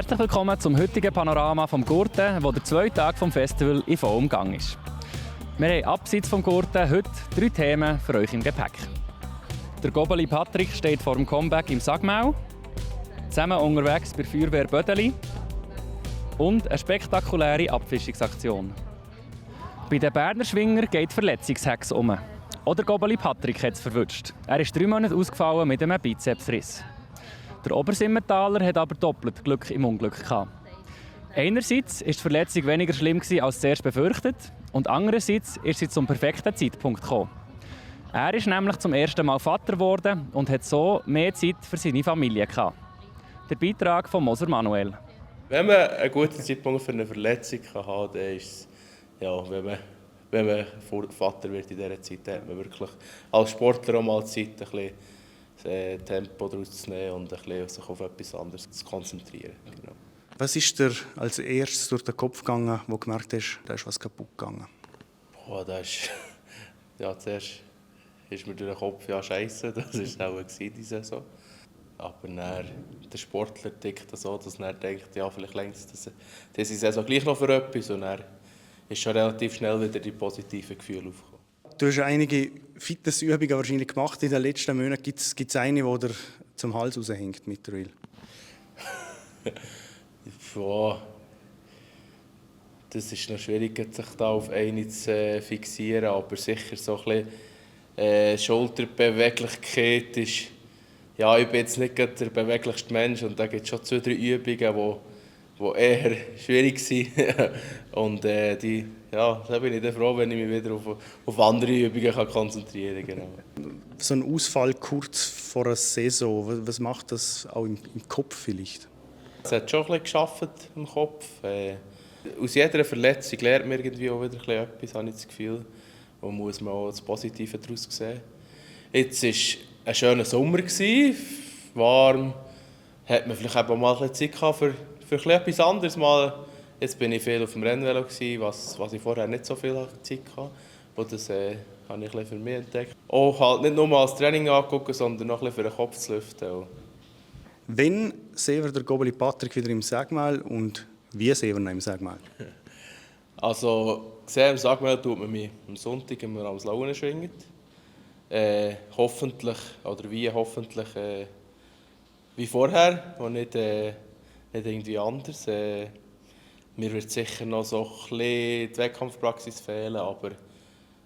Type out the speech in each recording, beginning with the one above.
Herzlich willkommen zum heutigen Panorama vom Gurten, wo der 2 Tage vom Festival in vollem Gang ist. Wir haben abseits vom Gurten heute 3 Themen für euch im Gepäck. Der Gobeli Patrick steht vor dem Comeback im Sagmau, zusammen unterwegs bei der Feuerwehr Bödeli und eine spektakuläre Abfischungsaktion. Bei den Berner Schwinger geht Verletzungshex um. Auch der Gobeli Patrick hat es verwünscht. Er ist 3 Monate ausgefallen mit einem Bizepsriss. Der Obersimmentaler hat aber doppelt Glück im Unglück gehabt. Einerseits war die Verletzung weniger schlimm als zuerst befürchtet und andererseits ist sie zum perfekten Zeitpunkt gekommen. Er ist nämlich zum ersten Mal Vater geworden und hat so mehr Zeit für seine Familie gehabt. Der Beitrag von Moser Manuel. Wenn man einen guten Zeitpunkt für eine Verletzung haben kann, dann ist es, ja, wenn man Vater wird in dieser Zeit, dann hat man wirklich als Sportler auch mal Zeit, ein bisschen Tempo daraus zu nehmen und ein bisschen sich auf etwas anderes zu konzentrieren. Genau. Was ist dir als erstes durch den Kopf gegangen, wo du gemerkt hast, da ist was kaputt gegangen? Boah, zuerst ist mir durch den Kopf, ja scheisse, das war es auch diese Saison. Aber dann, der Sportler tickt so, dass er denkt, ja, vielleicht längst diese Saison gleich noch für etwas. Und dann ist schon relativ schnell wieder die positiven Gefühle aufgekommen. Du hast einige Fitnessübungen wahrscheinlich gemacht in den letzten Monaten. Gibt es eine, die dir zum Hals raushängt mittlerweile? Boah, das ist noch schwierig, sich da auf eine zu fixieren, aber sicher so ein bisschen Schulterbeweglichkeit ist. Ja, ich bin jetzt nicht der beweglichste Mensch und da gibt es schon 2, 3 Übungen, die eher schwierig sind. Und da bin ich dann froh, wenn ich mich wieder auf andere Übungen konzentrieren kann. Genau. So ein Ausfall kurz vor einer Saison, was macht das auch im Kopf vielleicht? Es hat schon ein bisschen gearbeitet im Kopf. Aus jeder Verletzung lernt man irgendwie auch wieder etwas, habe ich das Gefühl. Und muss man auch das Positive daraus sehen. Jetzt war ein schöner Sommer, warm, hat man vielleicht auch mal ein bisschen Zeit für etwas anderes. Jetzt bin ich viel auf dem Rennvelo, was ich vorher nicht so viel Zeit hatte. Und das habe ich für mich entdeckt. Auch halt nicht nur als Training angucken, sondern noch ein bisschen für den Kopf zu lüften. Wann sehen wir den Gobeli Patrick wieder im Sagmal und wie sehen wir ihn im Sagmal? Also, gesehen im Sagmal tut man mich am Sonntag immer am Laune schwingen. Hoffentlich wie vorher und nicht irgendwie anders. Mir wird sicher noch so ein bisschen die Wettkampfpraxis fehlen, aber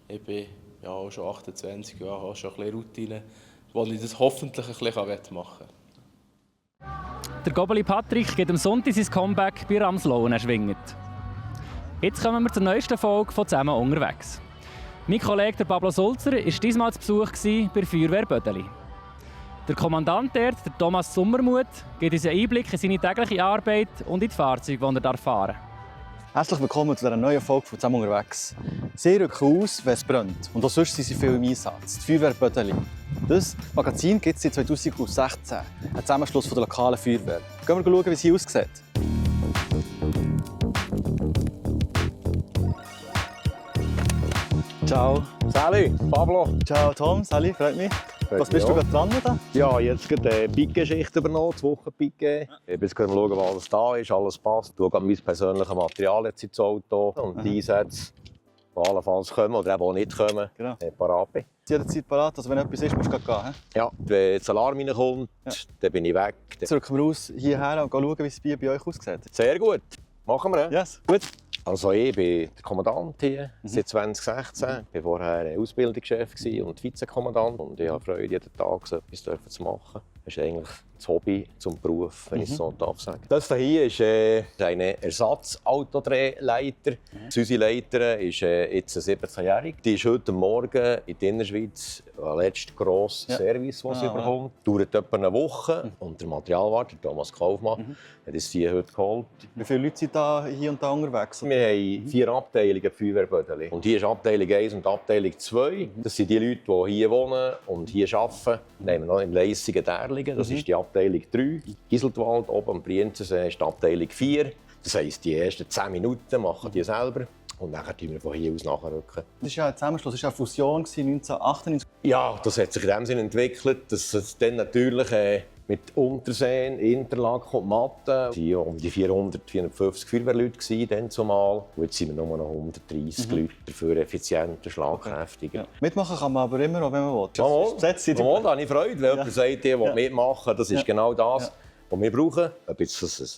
ich bin ja auch schon 28 Jahre, habe schon ein bisschen Routine, wo ich das hoffentlich ein bisschen wettmachen kann. Der Gobeli Patrick geht am Sonntag sein Comeback bei Ramslauen schwingend. Jetzt kommen wir zur neuesten Folge von «Zusammen unterwegs». Mein Kollege der Pablo Sulzer war diesmal zu Besuch bei der Feuerwehr Bödeli. Der Kommandant dort, der Thomas Sommermuth, gibt uns einen Einblick in seine tägliche Arbeit und in die Fahrzeuge, die er fahren darf. Herzlich willkommen zu dieser neuen Folge von «Zusammen unterwegs». Sie rücken aus, wenn es brennt. Und auch sonst sind sie viel im Einsatz. Die Feuerwehr Bödeli. Das Magazin gibt es seit 2016. Ein Zusammenschluss von der lokalen Feuerwehr. Gehen wir schauen, wie sie aussieht. Ciao. Salut, Pablo. Ciao Tom, Sally, freut mich. Was bist du gerade dran da? Ja, jetzt gerade eine Piquet-Schicht übernommen, 2 Wochen Piquet. Ich bin jetzt gerade schauen, was alles da ist, alles passt. Ich schaue mein persönliches Material jetzt ins Auto und die Einsätze, die allenfalls kommen oder eben auch nicht kommen, Genau. parat bin. Jederzeit parat, also wenn etwas ist, musst du gleich gehen. Ja, wenn das Alarm reinkommt, dann bin ich weg. Jetzt rücken wir aus hierher und schauen, wie es bei euch aussieht. Sehr gut, machen wir. Yes, gut. Also ich bin der Kommandant hier seit 2016. Ich war vorher Ausbildungschef und Vizekommandant. Und ich habe Freude, jeden Tag so etwas zu machen. Das ist eigentlich das Hobby zum Beruf, wenn ich es so sagen darf. Das hier ist eine Ersatzautodrehleiter. Unsere Leiterin ist jetzt 17-jährig. Die ist heute Morgen in der Innerschweiz der letzte grosse Service, den sie bekommt. Dauert etwa eine Woche. Und der Materialwart, Thomas Kaufmann, hat uns die heute geholt. Wie viele Leute sind da hier und da unterwegs? Wir haben 4 Abteilungen Feuerwehr Bödeli. Und hier ist Abteilung 1 und Abteilung 2. Das sind die Leute, die hier wohnen und hier arbeiten. Dann haben wir noch in Leissigen-Därligen, das ist die Abteilung 3. Giseltwald, oben am Brienzensee, ist die Abteilung 4. Das heisst, die ersten 10 Minuten machen die selber. Und dann rücken wir von hier aus nachrücken. Das ist ja ein Zusammenschluss, das war eine Fusion 1998. Ja, das hat sich in dem Sinne entwickelt, dass es dann natürlich mit Unterseen, Interlaken und Matten. Es waren um die 450 Feuerwehrleute dann zumal. Und jetzt sind wir nur noch 130 Leute, dafür effizienter, schlagkräftiger. Ja. Mitmachen kann man aber immer, auch wenn man will. Mal, da habe ich Freude, wenn jemand sagt, ich will mitmachen. Das ist genau das, was wir brauchen. Ob jetzt das eine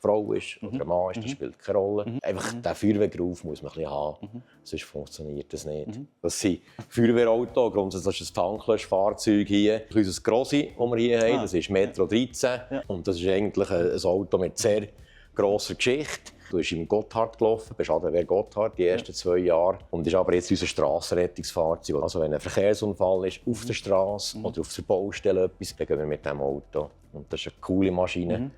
Frau ist oder ein Mann ist, das spielt keine Rolle. Einfach den Feuerwehrgeruf muss man ein bisschen haben, sonst funktioniert das nicht. Das sind Feuerwehrautos, grundsätzlich ist das ein Tanklöschfahrzeug hier. Unser Grossi, das wir hier haben, das ist Metro 13 und das ist eigentlich ein Auto mit sehr grosser Geschichte. Du bist im Gotthard gelaufen, bist ADW Gotthard die ersten 2 Jahre und ist aber jetzt unser Strassenrettungsfahrzeug. Also wenn ein Verkehrsunfall ist auf der Straße oder auf der Baustelle etwas, dann gehen wir mit diesem Auto. Und das ist eine coole Maschine.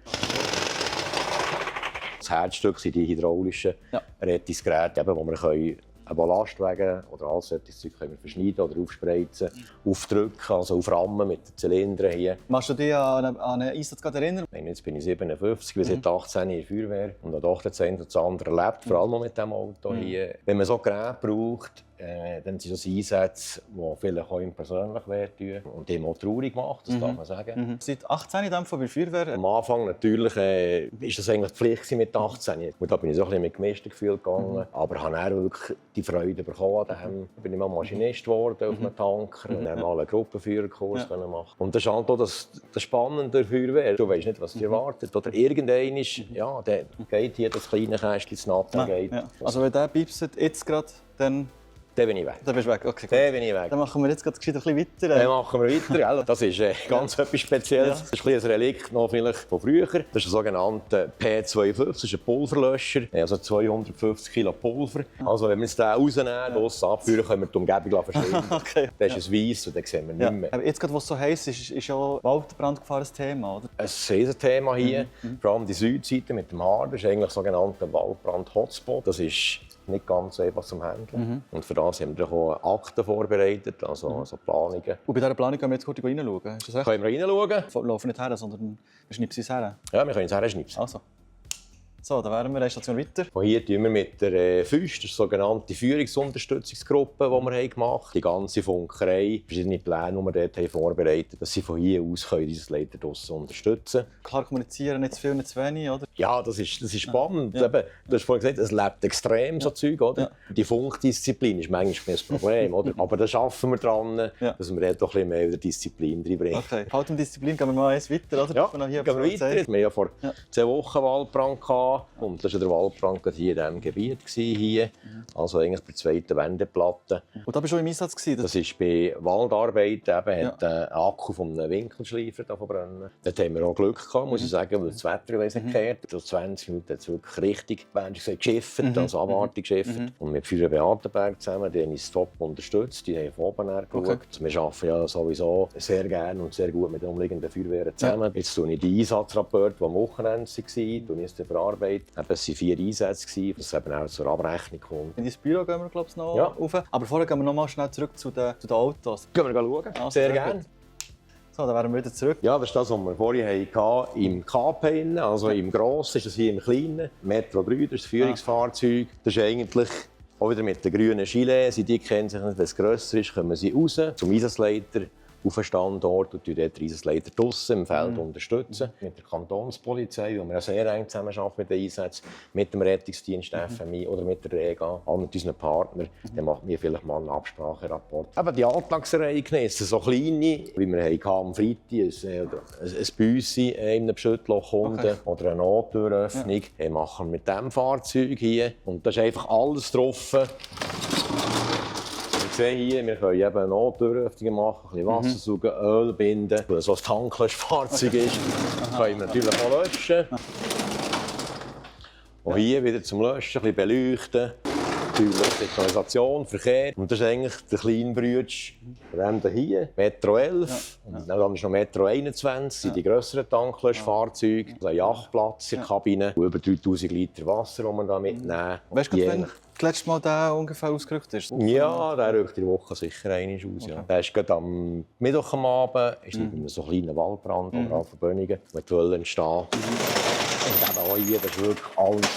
Das Herzstück sind die hydraulischen Rettungsgeräte, wo wir einen Ballastwagen oder alles solches Zeug können wir verschneiden oder aufspreizen, aufdrücken, also auframmen mit den Zylindern hier. Machst du dich an einen Einsatz erinnern? Jetzt bin ich 57, wir sind 18 in der Feuerwehr und habe 18 das andere erlebt, vor allem mit diesem Auto hier. Wenn man so Geräte braucht, dann sind das Einsätze, die vielleicht auch ihm persönlich wehtun und ihm auch traurig macht, das darf man sagen. Seit 18 in dem Fall bei der Feuerwehr? Am Anfang natürlich ist das eigentlich die Pflicht mit 18. Und da bin ich so ein bisschen mit gemischten Gefühlen gegangen, aber habe dann wirklich die Freude bekommen an dem. Bin ich mal Maschinist geworden auf einem Tanker und dann mal einen Gruppenführerkurs machen. Und das ist halt auch das Spannende der Feuerwehr. Du weißt nicht, was dich erwartet. Oder irgendwann ist, ja, dann geht hier das kleine Kästchen zu Natten. Also wenn der piepst jetzt gerade, dann bin ich weg. Dann bist du weg. Okay, dann bin ich weg. Dann machen wir jetzt gerade ein bisschen weiter. Dann machen wir weiter. Das ist ganz etwas Spezielles. Das ist ein Relikt noch vielleicht von früher. Das ist ein sogenannter P250, das ist ein Pulverlöscher. Also 250 Kilo Pulver. Also wenn wir den rausnehmen, los abführen, können wir die Umgebung verschwinden. Okay. Das ist ein Weiss und dann sehen wir nicht mehr. Aber jetzt gerade, wo es so heiß ist, ist ja Waldbrandgefahr ein Thema, oder? Es ist ein Thema hier. Vor allem die Südseite mit dem Haar. Das ist eigentlich ein sogenannter Waldbrand-Hotspot. Das ist nicht ganz einfach zum Handeln. Und für das haben wir auch Akten vorbereitet, also Planungen. Und bei dieser Planung können wir jetzt kurz reinschauen. Ist das recht? Können wir reinschauen? Wir laufen nicht her, sondern wir schnipsen es her. Ja, wir können es herschnipsen. Also. So, dann wären wir eine Station weiter. Von hier tun wir mit der FÜS, das ist die sogenannte Führungsunterstützungsgruppe, die wir gemacht haben. Die ganze Funkerei, verschiedene Pläne, die wir dort haben vorbereitet, dass sie von hier aus dieses Leiter draussen unterstützen können. Klar kommunizieren, nicht zu viel, nicht zu wenig, oder? Ja, das ist spannend. Eben, du hast vorhin gesagt, es lebt extrem, so Zeug, oder? Ja. Die Funkdisziplin ist manchmal ein Problem, oder? Aber da arbeiten wir dran, dass wir dort doch ein bisschen mehr Disziplin reinbringen. Okay, halt um Disziplin gehen wir mal eins weiter, oder? Ja, gehen wir weiter. Wir hatten ja vor 10 Wochen Waldbrand gehabt. Und das war der Waldbrand hier in diesem Gebiet. Hier. Also eigentlich bei der zweiten Wendeplatte. Und da bist du im Einsatz? Das ist bei Waldarbeiten. Hat ein Akku von einem Winkelschleifer verbrennen. Dort haben wir auch Glück gehabt, muss ich sagen, weil das Wetter nicht gekehrt. Nach 20 Minuten hat es wirklich richtig geschifft, also Abwartung geschifft. Und mit Feuerwehr Beatenberg zusammen, die haben uns top unterstützt. Die haben von oben her geschaut. Wir arbeiten ja sowieso sehr gerne und sehr gut mit den umliegenden Feuerwehren zusammen. Jetzt tue ich die Einsatzrapporte, die am Wochenende waren, verarbeiten. Es waren 4 Einsätze, dass es eben auch zur Abrechnung kommt. In das Büro gehen wir, glaube ich, noch rauf. Aber vorher gehen wir noch mal schnell zurück zu den Autos. Gehen wir schauen. Also, sehr gerne. So, dann wären wir wieder zurück. Ja, das ist das, was wir vorhin hatten, im KP, also im Grossen, ist das hier im Kleinen. Metro 3, das ist das Führungsfahrzeug. Das ist eigentlich auch wieder mit den grünen Gilets. Die kennen sich nicht, wenn es grösser ist, kommen sie raus zum Einsatzleiter auf den Standort und dort Einsatzleiter draussen im Feld unterstützen. Mit der Kantonspolizei, wo wir sehr eng zusammenarbeiten mit den Einsätzen, mit dem Rettungsdienst FMI oder mit der Rega, auch mit unseren Partnern. Dann machen wir vielleicht mal einen Abspracherapport. Aber die Alltagsereignisse, so kleine, wie wir am Freitag ein Büssi in einem Beschüttloch unten oder eine Nottüröffnung, machen wir mit diesem Fahrzeug hier. Und da ist einfach alles drauf. Wir sehen hier, wir können eben Nottüröffnungen machen, ein bisschen Wasser saugen, Öl binden. Weil so ein Tanklöschfahrzeug ist, können wir natürlich auch löschen. Und hier wieder zum Löschen, ein bisschen beleuchten. Natürlich Signalisation, Verkehr. Und das ist eigentlich der kleine Brütsch. Wir hier Metro 11 und dann ist noch Metro 21, sind die grösseren Tanklöschfahrzeuge. Also ein Yachtplatz in der Kabine, über 3000 Liter Wasser, die wir da mitnehmen. Weißt du, wenn das letzte Mal der ungefähr ausgerückt ist? Ja, der rückt in der Woche sicher einmal aus. Ja. Der ist gerade am Mittwoch am Abend, ist nicht bei so einem kleinen Waldbrand oder auf Verbönnungen, mit Wöllen entstehen. Und eben auch hier, das ist wirklich alles.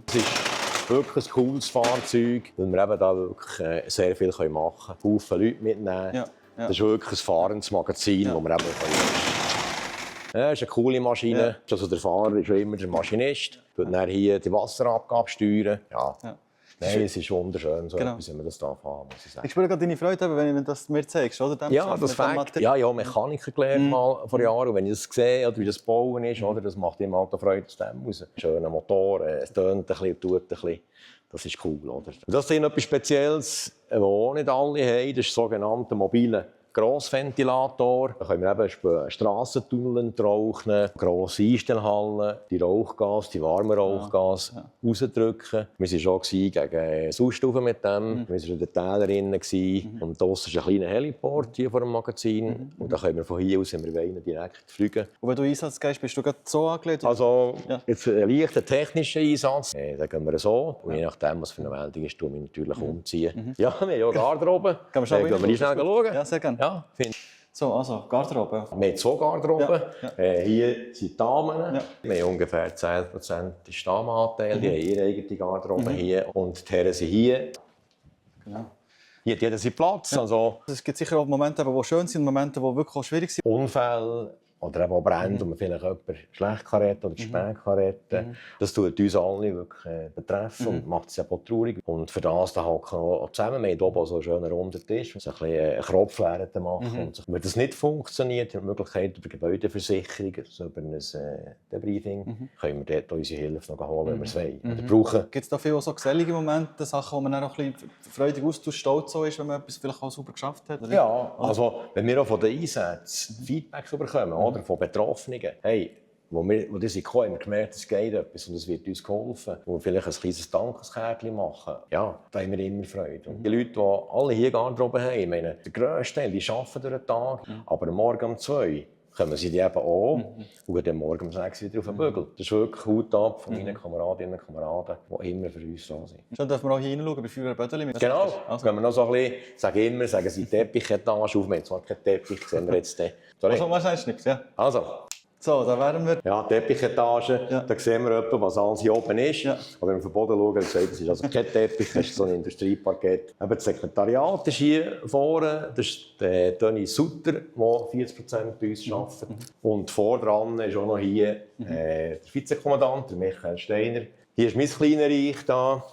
Es ist wirklich ein cooles Fahrzeug, weil wir eben da wirklich sehr viel machen können. Haufen Leute mitnehmen. Ja. Das ist wirklich ein fahrendes Magazin, das wir eben Ja, das ist eine coole Maschine. Ja. Also der Fahrer ist immer der Maschinist. Tut dann hier die Wasserabgabe steuern. Ja. Nein, es ist wunderschön, so etwas, wenn man das fahren darf, muss ich sagen. Ich spüre gerade deine Freude, wenn du das mir zeigst, oder? Ja, das fängt. Ja, Mechaniker gelernt mal vor Jahren. Und wenn ich das sehe, oder wie das Bauen ist, oder, das macht immer halt Freude aus dem raus. Schöner Motor, es tönt ein bisschen, tut ein bisschen. Das ist cool, oder? Und das ist etwas Spezielles, was auch nicht alle haben. Das ist der sogenannte mobile Grossventilator. Da können wir eben Strassentunnel entrauchen, grosse Einstellhallen, die Rauchgas, die warmen Rauchgas rausdrücken. Wir waren schon gegen Sauerstoffen mit dem. Wir waren in den Tälern. Und draussen ist ein kleiner Heliport hier vor dem Magazin. Und da können wir von hier aus, wenn wir wollen, direkt fliegen. Und wenn du Einsatz gehst, bist du gerade so angelegt? Also, jetzt ein leichter technischer Einsatz. Da gehen wir so. Und je nachdem, was für eine Meldung ist, tun wir natürlich umziehen. Ja, wir haben ja Garderobe. Gehen wir schnell schauen? Ja, sehr gerne. Ja, so, also Garderobe. Wir haben 2 Garderoben. Ja. Hier sind die Damen. Ja. Wir haben ungefähr 10% Damenanteil. Die haben ihre eigene Garderobe hier. Und die Herren sind hier. Genau. Hier hat jeder seinen Platz. Also Es gibt sicher auch Momente, die schön sind und Momente, die wirklich auch schwierig sind. Unfälle oder eben auch Brände, und man vielleicht jemanden schlecht kann retten oder spät kann retten. Das tut uns alle wirklich betreffen und macht es eben auch traurig. Und für das da hocken wir auch zusammen. Wir haben oben so einen schönen runden Tisch, so ein bisschen eine Kropflehre machen. Und wenn das nicht funktioniert, haben wir die Möglichkeit über Gebäudeversicherung, also über ein Debriefing, können wir dort unsere Hilfe noch holen, wenn wir es wollen oder brauchen. Gibt es da viele so gesellige Momente, Sachen, wo man dann auch ein bisschen freudig austauscht, stolz so ist, wenn man etwas vielleicht auch sauber geschafft hat? Oder? Ja, also wenn wir auch von den Einsätzen Feedback bekommen, oder von Betroffenen, hey, wo die sind gekommen, haben wir gemerkt, es geht etwas und es wird uns geholfen. Wo wir vielleicht ein kleines Dankeskärtchen machen, ja, da haben wir immer Freude. Und die Leute, die alle hier Garderobe haben, ich meine, der grösste Teil, die arbeiten durch den Tag, aber morgen um 2 kommen sie eben auch und dann morgen um 6 wieder auf den Bügel. Das ist wirklich Hut ab von meinen Kameradinnen und Kameraden, die immer für uns da sind. Schon dürfen wir auch hier hinschauen, bei Feuerwehr Bödeli. Genau, Also. können wir noch so ein bisschen, sagen sie Teppichetage auf, wir haben zwar keinen Teppich, sehen wir jetzt den. Also, machst du nichts, ja? Also. So, da wären wir. Ja, Teppichetage, da sehen wir etwa, was alles hier oben ist. Ja. Aber wenn wir vom Boden schauen, das ist also kein Teppich, das ist so ein Industrieparkett. Eben das Sekretariat ist hier vorne, das ist der Toni Sutter, der 40% bei uns arbeitet. Und vordran ist auch noch hier der Vizekommandant, der Michael Steiner. Hier ist mein kleiner Reich da.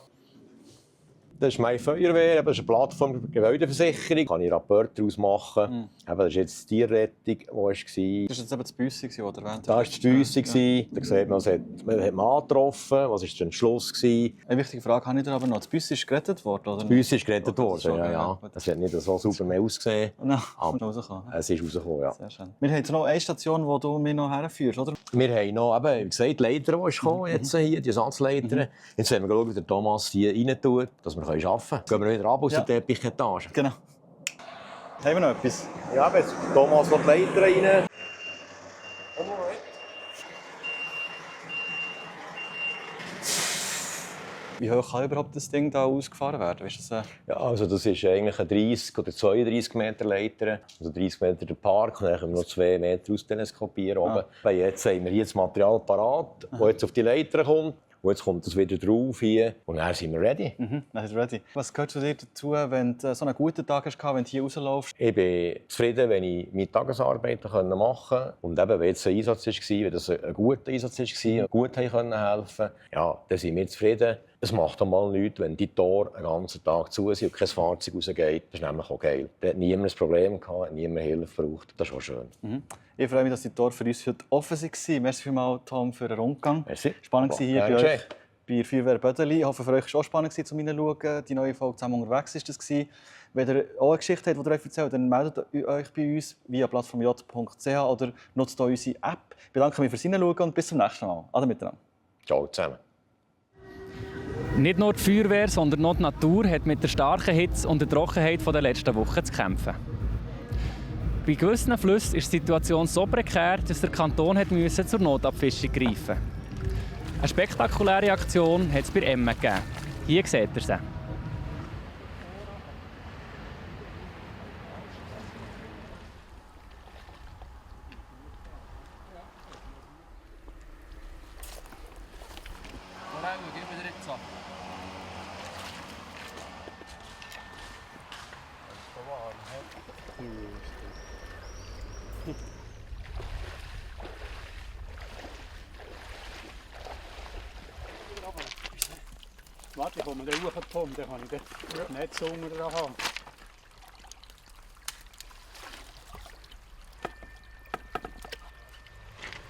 Das ist meine Feuerwehr, das ist eine Plattform für Gebäudeversicherung. Da kann ich Rapporte daraus machen. Das ist jetzt die Rettung, die war. Das war jetzt eben das Büsse, das du erwähnt hast. Das war die Büsse. Da sieht man, hat man angetroffen. Was war der Entschluss? Eine wichtige Frage habe ich da aber noch. Das Büsse ist gerettet worden, oder? Das Büsse ist gerettet worden, ja. Es hat nicht so super mehr ausgesehen. Nein, aber rausgekommen. Es ist rausgekommen, ja. Sehr schön. Wir haben jetzt noch eine Station, wo du mich noch herführst, oder? Wir haben noch, eben, wie gesagt, die Leiter, die ist gekommen, jetzt hier, die Ersatzleiter. Jetzt haben wir geschaut, wie der Thomas die rein tut, dass wir arbeiten können. Gehen wir wieder ab aus der Teppichetage. Genau. Haben wir noch etwas? Ja, jetzt Thomas die Leiter rein. Wie hoch kann überhaupt das Ding da ausgefahren werden? Weißt du, Ja, also das ist eigentlich eine 30 oder 32 Meter Leiter. Also 30 Meter der Park und dann können wir noch 2 Meter austeleskopieren oben. Weil jetzt haben wir hier das Material parat, das jetzt auf die Leiter kommt. Und jetzt kommt das wieder drauf hier und dann sind wir ready. Dann sind wir ready. Was gehört zu dir dazu, wenn du so einen guten Tag hast, wenn du hier rausläufst? Ich bin zufrieden, wenn ich meine Tagesarbeit machen konnte. Und eben, wenn jetzt ein Einsatz war, wenn das ein guter Einsatz war, gut helfen konnte, ja, dann sind wir zufrieden. Es macht einmal nichts, wenn die Tore den ganzen Tag zu sind und kein Fahrzeug rausgeht. Das ist nämlich auch geil. Da hat niemand ein Problem gehabt, hat niemand Hilfe gebraucht. Das ist auch schön. Ich freue mich, dass die Tore für uns heute offen waren. Merci vielmals, Tom, für den Rundgang. Merci. Spannend war hier bei euch bei der Feuerwehr Bödeli. Ich hoffe, für euch war es auch spannend zu Schauen. Die neue Folge «Zusammen unterwegs» war das. Wenn ihr auch eine Geschichte habt, die ihr euch erzählt, dann meldet euch bei uns via plattformj.ch oder nutzt unsere App. Ich bedanke mich fürs Hinschauen und bis zum nächsten Mal. Ade miteinander. Ciao zusammen. Nicht nur die Feuerwehr, sondern auch die Natur hat mit der starken Hitze und der Trockenheit der letzten Wochen zu kämpfen. Bei gewissen Flüssen ist die Situation so prekär, dass der Kanton zur Notabfischung greifen musste. Eine spektakuläre Aktion hat es bei Emmen gegeben. Hier seht ihr sie. wo man dann hochkommt, dann kann ich den Netz unten dran haben.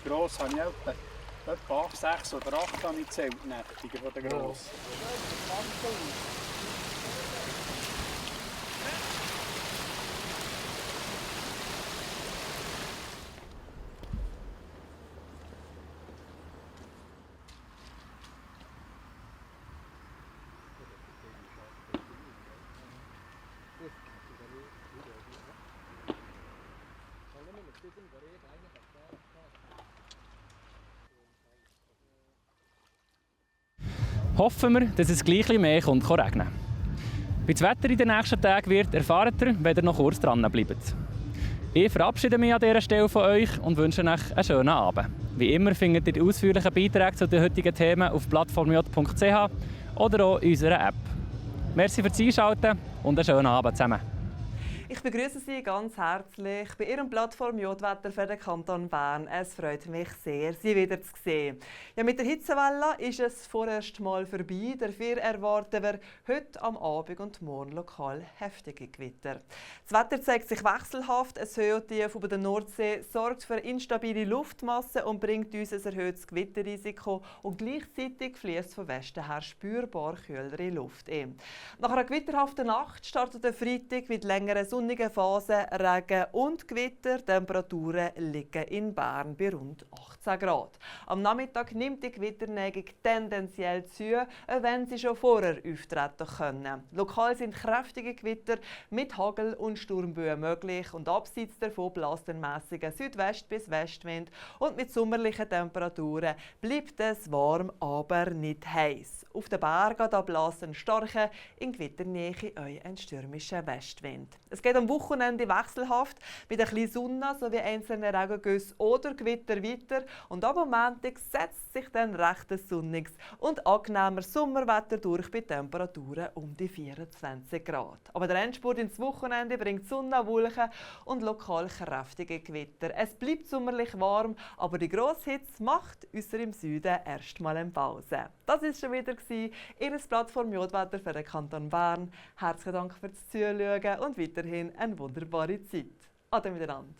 Gross habe ich etwa 8, 6 oder 8 habe ich gezählt, nächtiger von der Gross. Hoffen wir, dass es gleich mehr kommt, regnen. Wie das Wetter in den nächsten Tagen wird, erfahrt ihr, wenn ihr noch kurz dran bleibt. Ich verabschiede mich an dieser Stelle von euch und wünsche euch einen schönen Abend. Wie immer findet ihr die ausführlichen Beiträge zu den heutigen Themen auf plattformj.ch oder auch in unserer App. Merci fürs Einschalten und einen schönen Abend zusammen. Ich begrüße Sie ganz herzlich bei Ihrem Plattform J-Wetter für den Kanton Bern. Es freut mich sehr, Sie wieder zu sehen. Ja, mit der Hitzewelle ist es vorerst mal vorbei. Dafür erwarten wir heute am Abend und morgen lokal heftige Gewitter. Das Wetter zeigt sich wechselhaft. Ein Höhetief über der Nordsee sorgt für instabile Luftmasse und bringt uns ein erhöhtes Gewitterrisiko. Und gleichzeitig fließt von Westen her spürbar kühlere Luft ein. Nach einer gewitterhaften Nacht startet der Freitag mit längeren sonnige Phasen, Regen und Gewitter. Temperaturen liegen in Bern bei rund 18 Grad. Am Nachmittag nimmt die Gewitterneigung tendenziell zu, wenn sie schon vorher auftreten können. Lokal sind kräftige Gewitter mit Hagel und Sturmböen möglich und abseits davon bläst ein mäßiger Südwest- bis Westwind und mit sommerlichen Temperaturen bleibt es warm, aber nicht heiß. Auf den Bergen bläst ein starker, in Gewitternähe ein stürmischer Westwind. Es geht am Wochenende wechselhaft mit ein bisschen Sonne sowie einzelnen Regengüssen oder Gewitter weiter und am Montag setzt sich dann recht sonniges und angenehmer Sommerwetter durch bei Temperaturen um die 24 Grad. Aber der Endspurt ins Wochenende bringt Sonne, Wolken und lokal kräftige Gewitter. Es bleibt sommerlich warm, aber die grosse Hitze macht ausser im Süden erstmal eine Pause. Das war schon wieder Ihre Plattform J-Wetter für den Kanton Bern. Herzlichen Dank fürs Zuschauen und weiterhin eine wunderbare Zeit. Ade miteinander.